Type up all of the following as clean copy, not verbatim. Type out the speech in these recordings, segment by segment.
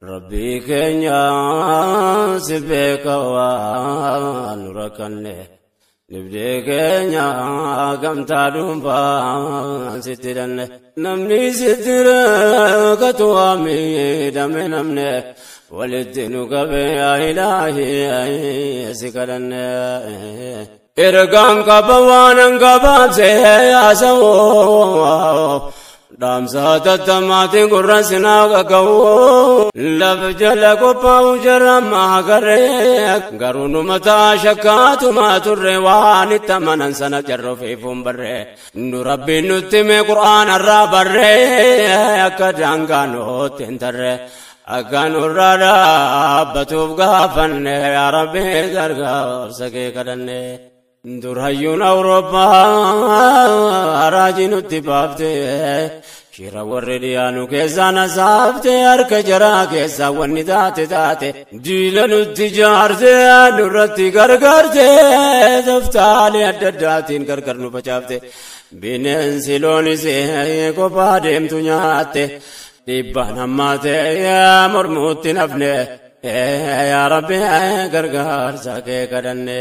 Rabbii keenya si beeka waan nu rakkanne. Dhibdee keenya gamtaa dhuunfaa sitti hidhanne. Namni sitti rakkatu waa miidhame namne. Walitti nu qabe yaa ilaahi si kadhanne. Ergaan qaba waan hangabaabsee haasa'u. Dhaamsa tattamaatiin gurra sinaa qaqqabu. Lafa jala qophaa'u jara maagarree. Garuu nu mataa shakkaatumaa turre waan itti amanan sana jarra ofiifuun barree. Nu rabbiin nutti hime qur'aanarraa barree. Akka daangaa nutti hin tarree. Akka nurraa dhaabbatuuf gaafanne yaa rabbi gargaarsa kee kadhanne. Dur hayyuun Awurooppaa raajii nutti baafte. Shira warri dhiyaanu keessaa na saafte harka jaraa keessaa wanni taate taate. Diila nutti jaarte nurratti gargaarte toftaalee adda addaatiin gargar nu facaafte. Bineensi loonis kophaa deemtu nyaatte. Dhiibbaan hammaate mormuutti nafne. Yaa Rabbi gargaarsa kee kadhanne.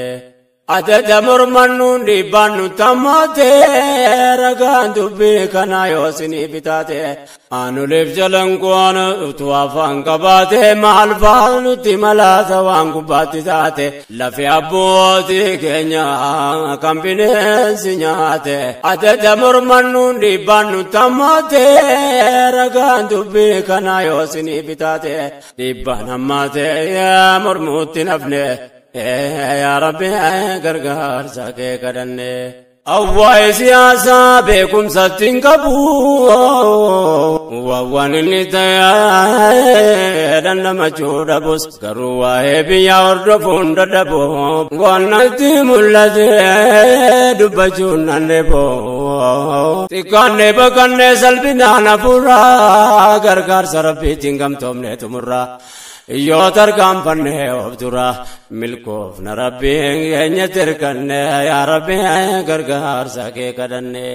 Adada mormannuun dhiibbaan nutti hammaate ragaan dubbii kanaa yoo isinii bitaate. Anuleef jalan qoona utuu afaan qabaate maal fa'aa nutti malaata waan gubbaatti taate. Lafi abbootii keenya kan bineensi nyaate. Adada mormannuun dhiibbaan nutti hammaate ragaan dubbii kanaa yoo isinii bitaate. Dhiibbaan hammaate mormuutti nafne. Yaa Rabbi gargaarsa kee kadhanne. Awwaa'ee siyaasaa beekumsatti hin qabu. Waan inni ta'e dhandhamachuu dhabus garuu waa'ee biyyaa hordofuun dadhabu. Waan natti mul'ate dubbachuun nan dheebo. Xiqqaannee baqannee salphinaan hafuuraa gargaarsa rabbiitiin gamtoomne xumurraa. Yoo tarkaanfanne of dura milkoofna rabbiin keenya tirkanne yaa rabbi gargaarsa kee kadhanne.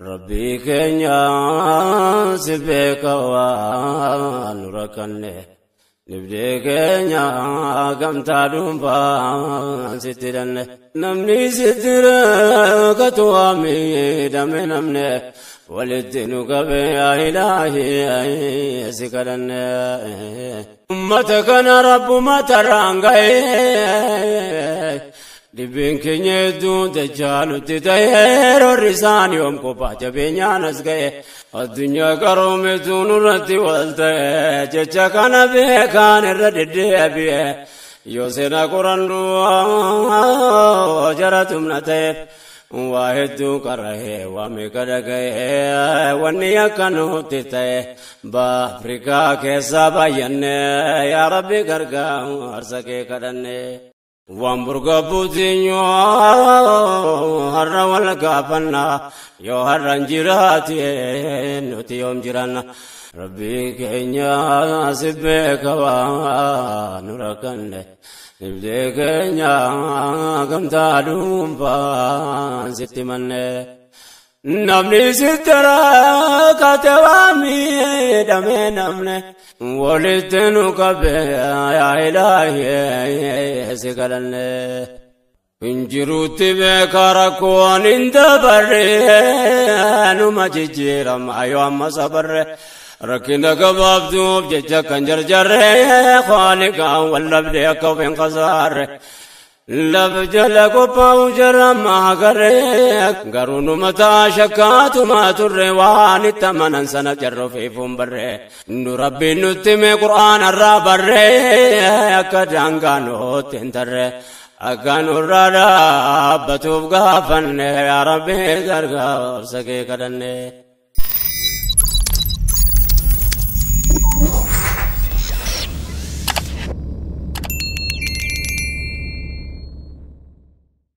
Rabbii keenya si beeka waan nu rakkanne. Dhibdee keenya gamtaa dhuunfaa sitti hidhanne. Namni sitti rakkatu waa miidhame namne. Walitti nu qabe yaa ilaahi si kadhanne. Ummata kana rabbuma tarraan ga'ee. Dhibeen keenya hedduun dachaa nutti ta'ee roorri isaan yoom kophaa jabeenyaan as ga'e. Addunyaa qaroometu nurratti wal ta'e jecha kana beekaan irra deddeebi'e. Yoo seenaa qorannu jara tumna ta'eef. Waa hedduu qara'ee waa meeqa dhaga'ee wanni akka nutti ta'e Afrikaa keessaa baay'anne yaa Rabbi gargaarsa kee kadhanne. Waan burga buutiinyoo har'a wal gaafanna yoo har'a hin jiraate nuti yoom jiranna. Rabbii keenya si beeka waan nu rakkanne. Dhibdee keenya gamtaa dhuunfaan sitti manne. Namni sitti rakkate waa miidhame namne. Walitti nu qabe yaa ilaahi si kadhanne. Injiruutti beeka rakkoon hin dabarre numa jijjiirama yoo amma sabarre. Rakkina gabaabduuf jecha kan jarjarre Khaaliqaan wal dhabde akka of hin khasaarre. Lafa jala qophaa'u jara maagarree garuu nu mataa shakkaatumaa turre waan itti amanan sana jarra ofiifuun barree. Nu rabbiin nutti hime qur'aanarraa barree akka daangaa nutti hin tarree. Akka nurraa dhaabbatuuf gaafanne yaa Rabbi gargaarsa kee kadhanne.